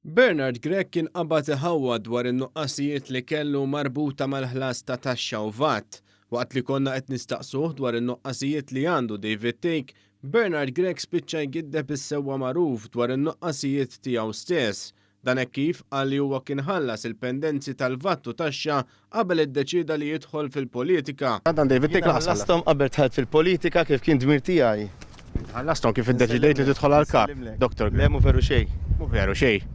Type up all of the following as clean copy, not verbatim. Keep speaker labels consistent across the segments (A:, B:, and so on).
A: Bernard Grech kien qabad iħawwad dwar in-nuqqasijiet li kellu marbuta mal-ħlas ta' taxxa u vat. Waqt li konna qed nistaqsuh dwar in-nuqqasijiet li għandu David Thake, Bernard Grech spiċċa jgiddeb is-sewwa magħruf dwar in-nuqqasijiet tiegħu stess. Dan hekk kif qal li huwa kien ħallas il-pendenzi tal-VAT u taxxa qabel iddeċieda li jidħol fil-politika.
B: Dan David Thake
C: Jiena
B: lanqas ħallas.
C: ħallasthom qabel dħalt fil-politika kif kien dmir tiegħi.
B: Inti ħallasthom kif iddeċidejt li tidħol għal kap, Dottor
C: Grech? Le mhu veru xejn.
B: Mhu veru xejn.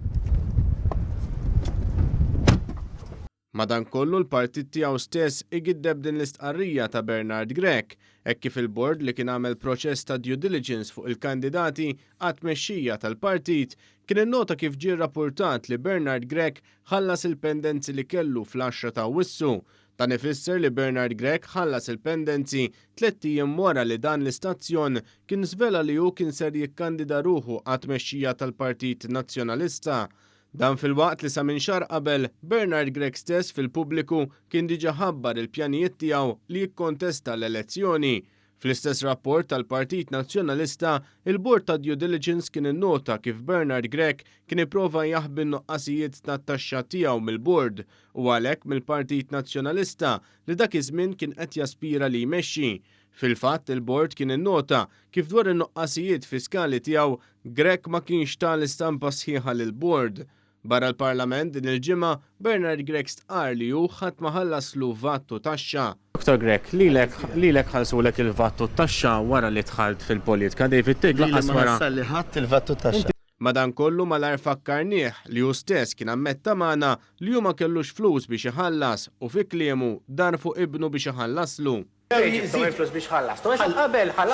A: Madankollu l-partit tiegħu stess igiddeb din l-istqarrija ta' Bernard Grech, hekk kif il-bord li kien għamel proċess ta' due diligence fuq il-kandidati għat-tmexxija tal-partit kien innota kif ġie rrapurtat li Bernard Grech ħallas il-pendenzi li kellu fl-għaxra ta' Awwissu. Dan ifisser li Bernard Grech ħallas il-pendenzi tlett ijiem wara li dan l-istazzjon kien żvela li hu kien ser jikkandida ruħu għat-tmexxija tal-Partit Nazzjonalista. Dan filwaqt li sa minn xahar qabel, Bernard Grech stess fil-pubbliku kien diġà ħabbar il-pjanijiet tiegħu li jikkontesta l-elezzjoni. Fl-istess rapport tal-Partit Nazzjonalista, il-Bord ta' Due Diligence kien innota kif Bernard Grech kien ipprova jaħbi n-nuqqasijiet tat-taxxa tiegħu mill-Bord u għalhekk mill-Partit Nazzjonalista li dak iż-żmien kien qed jaspira li jmexxi. Fil-fatt, il-Bord kien innota kif dwar in-nuqqasijiet fiskali tiegħu, Grech ma kienx ta l-istampa sħiħa lill-Bord. Barra l-Parlament din il-ġimgħa, Bernard Grech stqarr li hu ħadd ma ħallaslu vat u taxxa.
B: Dottor Grech, lilek lilek ħallsulek il-vat u t-taxxa wara li dħalt fil-politika, David Thake
C: Lili
B: lanqas
C: ma
B: wara.
C: ħassalli ħadd il-vat u t-taxxa.
A: Madankollu malajr fakkarnieh li hu stess kien ammetta magħna li hu ma kellux flus biex iħallas u fi kliemu dar fuq ibnu biex iħallaslu.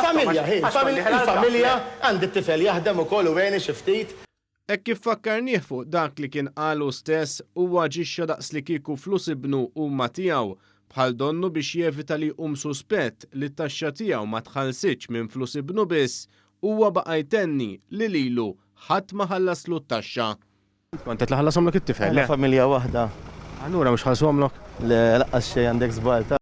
C: Familja, hi, il-familja, għandi t-tifel jaħdem ukoll u għeni xi ftit.
A: Hekk kif fakkarnieh fuq dak li kien qal hu stess, huwa aġixxa daqslikieku flus ibnu huma tiegħu, bħal donnu biex jevita li jqum suspett li t-taxxa tiegħu ma tħallsitx minn flus ibnu biss, huwa baqa' jtenni li lilu ħadd ma ħallaslu t-taxxa.
B: Kont qed li ħallashomlok it-tifel, le?
C: Aħna familja waħda.
B: Allura mhux ħallsuhomlok?
C: Le, laqqas xejn għandek żball ta.